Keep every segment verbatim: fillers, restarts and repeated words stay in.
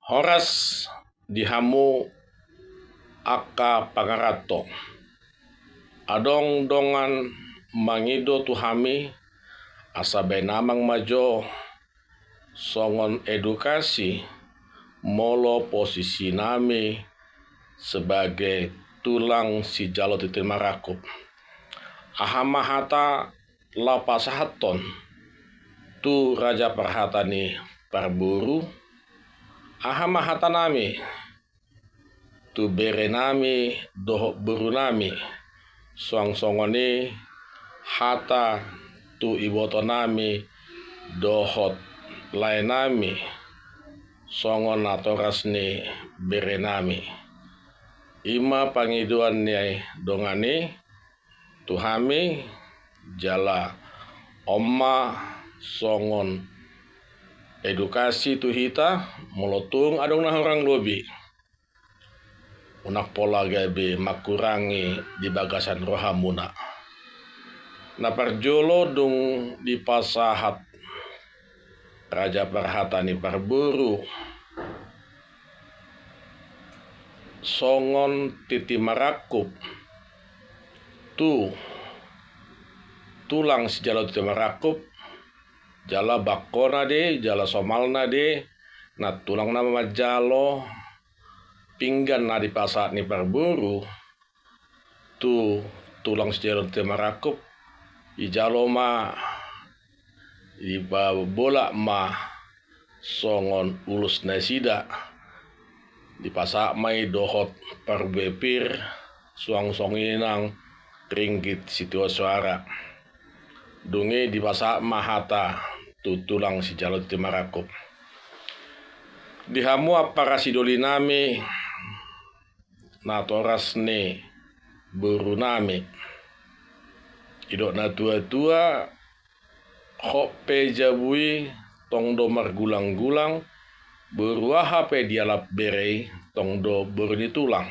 Horas di hamu angka pangaranto. Adong dongan mangido tu hami, asa baen amang ma jo songon edukasi molo posisinami sebagai tulang sijalo tintin marangkup. Aha ma hata laho pasahathon tu raja parhata ni parboru? Aha ma hatanami tu berenami dohot borunami, suang songon i hata tu ibotonami dohot laenami, songon natoras ni berenami? I ma pangidoan ni dongan i tu hami, jala on ma songon edukasi tu hita, molo tung adong na hurang lobi, unang pola gabe mangkurangi di bagasan rohamuna. Na parjolo, dung dipasahat raja parhata ni parboru songon tintin marangkup tu tulang sijalo tintin marangkup, jala bangkona do i, jala somalna do i, na tulang na manjalo pinggan na dipasahat ni parboru tu tulang sijalo tintin marangkup, dijalo ma, dipabolak ma songon ulos nasida, dipasahat ma i dohot parbue pir, suang songon i nang ringgit sitio soara. Dung i dipasahat ma hata tu tulang sijalo tintin marangkup. Di hamu ampara sidolinami, natoras ni borunami, didok na tuatua, hot pe jabu i tong do margulanggulang, boru aha pe dialap bere i tong do boru ni tulang.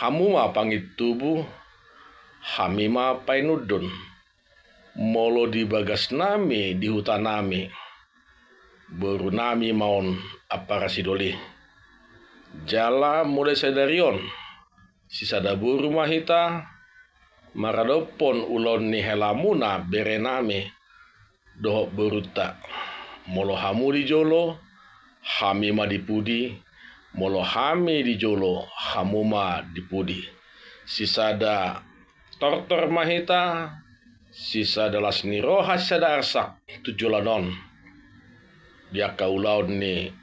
Hamu ma pangintubu, hami ma painundun. Molo di bagasnami, di hutanami, borunami ma on ampara sidoli. Jala mulai sadari on, sisada boru ma hita maradophon ulaon ni helamuna, berenami dohot borunta. Molo hamu di jolo, hami ma di pudi. Molo hami di jolo, hamu ma di pudi. Sisada tortor ma hita, sisada las ni roha, sisada arsak tu joloan on, di angka ulaon ni